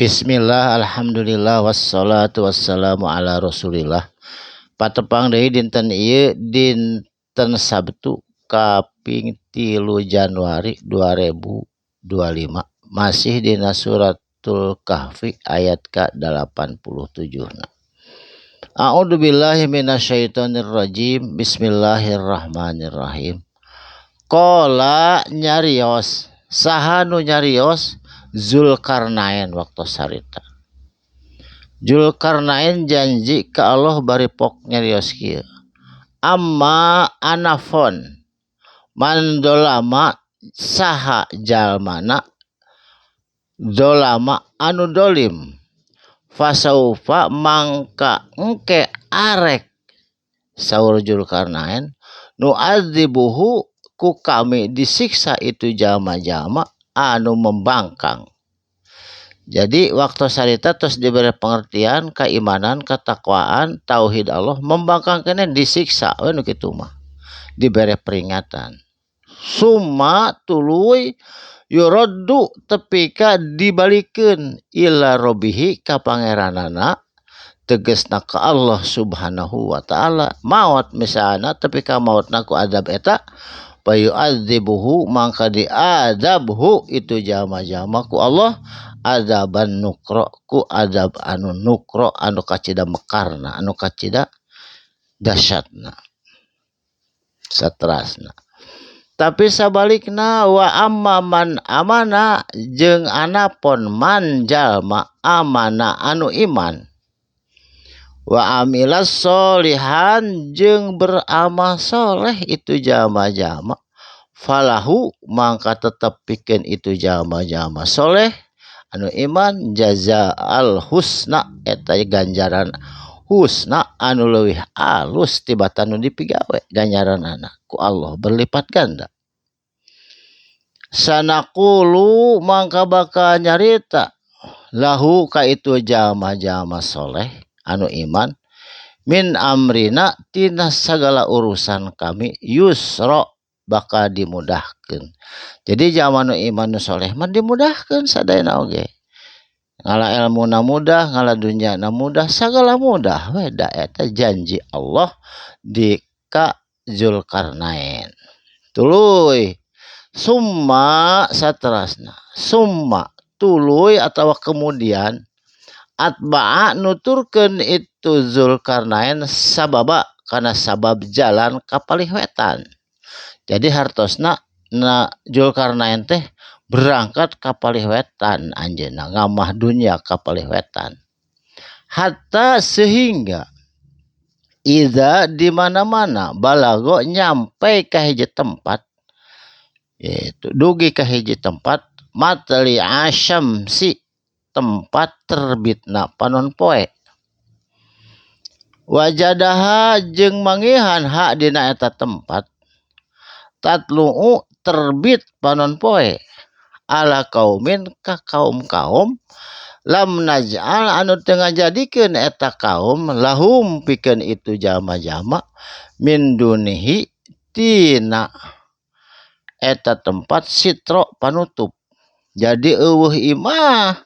Bismillah, alhamdulillah, wassalatu wassalamu ala rasulillah. Patepang deui dinten ieu, dinten Sabtu kaping 3 Januari 2025, masih dina suratul Kahfi ayat ka-87 na. A'udzu billahi minasyaitonir rajim. Bismillahirrahmanirrahim. Qala, nyarios, saha nu nyarios? Zulkarnain. Waktu sarita Zulkarnain janji ka Allah bari pok nyarios kieu, amma anapun man dolama, saha jalmana dolama anu dolim, fasaufa mangka engke arek, saur Zulkarnain, nu'adzibuhu ku kami disiksa itu jalma-jalma anu membangkang. Jadi waktu sarita terus diberi pengertian keimanan, ketakwaan, tauhid Allah, membangkang kene disiksa we nu kitu mah. Diberi peringatan. Summa tuluy yuraddu tepi ka dibalikeun ila robbihi ka pangeranana, tegesna ka Allah Subhanahu wa taala. Maot misalna, tepi ka maotna ku azab eta, fayu'adzibuhu mangka diazabhu itu jalma-jalma ku Allah azaban nukro ku azab anu nukro, anu kacida mekarna, anu kacida dahsyatna, saterasna. Tapi sabalikna, wa amma man amana jeung anapon man jalma amana anu iman, wa amila solihan jeung beramal soleh itu jalma-jalma, falahu mangka tetep pikeun itu jalma-jalma soleh anu iman jazaal husna, eta ganjaran husna anu leuwih alus tibatan nu dipigawe, ganjaranana ku Allah berlipat ganda. Sanaqulu mangka bakal nyarita lahu ka itu jalma-jalma soleh anu iman min amrina tina sagala urusan kami yusra bakal dimudahkeun. Jadi jalma nu iman, nu soleh mah dimudahkeun sadayana oge, ngala ilmuna mudah, ngala dunyana mudah, sagala mudah we, da eta janji Allah di ka Zulkarnain. Tuluy summa saterasna, summa tuluy atawa kemudian atba'a nuturkeun itu Zulkarnain sababa kana sabab jalan ka palih wetan. Jadi hartosna na Zulkarnain teh berangkat ka palih wetan, anjeunna ngamah dunya ka palih wetan, hatta sehingga idza di mana-mana balago nyampe ka hiji tempat, yaitu dugi ka hiji tempat, matli asyamsi tempat terbitna panon poe, wajadaha jeung mangihan ha dina eta tempat, tatlu'u terbit panon poe, ala kaumin ka kaum-kaum lam naj'al anu teu ngajadikeun eta kaum lahum pikeun itu jalma-jalma min dunihi tina eta tempat sitro panutup. Jadi euweuh imah,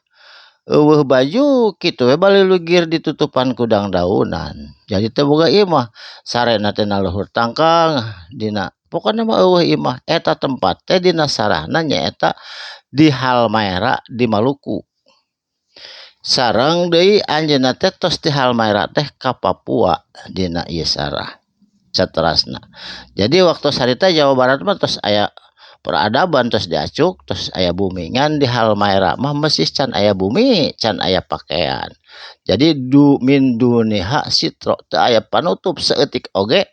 euweuh baju, kitu we balilugir ditutupan ku dangdaunan. Jadi teu boga imah, sarena teh na luhur tangkang dina, pokona mah euweuh imah. Eta tempat teh dina sarahna nyaeta di Halmahera di Maluku. Sareng deui anjeunna teh tos di Halmahera teh ka Papua dina ieu sarah saterasna. Jadi waktu sarita Jawa Barat mah tos aya peradaban, tos diacuk, tos aya bumi, ngan di Halmahera mah masih can aya bumi, can aya pakaian. Jadi du min duniha sitro teu aya panutup saeutik oge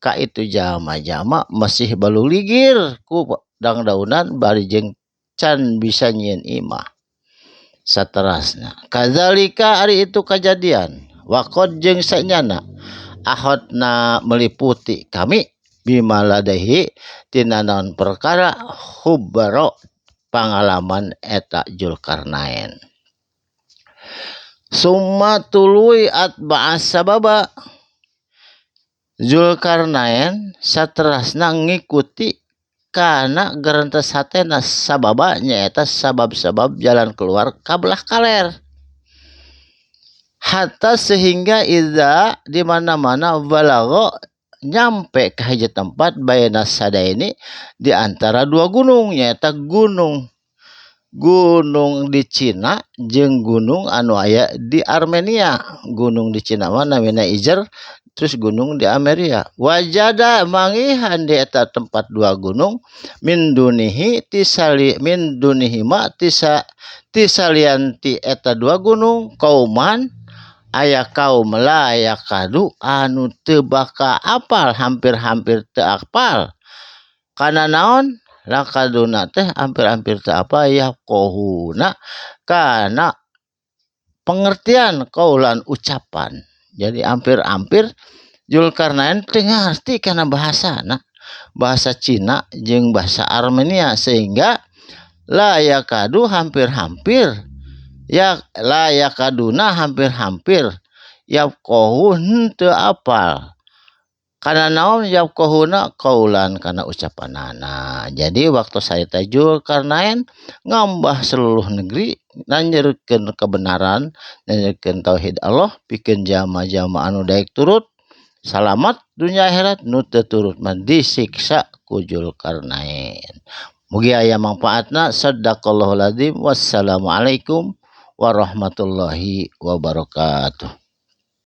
ka itu jalma-jalma, masih baluligir ku dangdaunan bari jeung can bisa nyieun imah, saterasna. Kadzalika ari itu kajadian, waqad jeung sanyana ahotna meliputi kami bima ladaihi tina naon perkara khubaro pangalaman eta Zulkarnain. Summa tuluy atba'a sababa, Zulkarnain saterasna ngikuti kana gerentes hatena sababa, nyaeta sabab-sabab jalan keluar ka belah kaler. Hatta sehingga idza di mana-mana balagha nyampe ka hiji tempat baina sadaini di antara dua gunung nyaeta gunung gunung di Cina jeung gunung anu aya di Armenia. Gunung di Cina mah namina Ijer, terus gunung di Ameria. Wajada mangihan di eta tempat dua gunung min dunihi tisali min dunihima tisa tisalian ti eta dua gunung kauman aya kaum la yakadu anu teu baka apal hampir-hampir teu apal kana naon lakaduna teh hampir-hampir teu apal yafqahuna kana pengertian kaulan ucapan. Jadi hampir-hampir Zulkarnain teu ngarti kana bahasana, bahasa Cina jeung bahasa Armenia sehingga la yakadu hampir-hampir ya la yakaduna hampir-hampir yafqahu henteu apal kana naon yafqahuna kaulan kana ucapanana. Jadi waktu saeta Zulkarnain ngambah seluruh negeri nanyeurkeun kebenaran, nanyeurkeun tauhid Allah, pikeun jalma-jalma anu daek turut salamat dunia akhirat, nu teu turut mah disiksa ku Zulkarnain. Mugi aya mangfaatna. Sadaqallahul azim. Wassalamualaikum warahmatullahi wabarakatuh.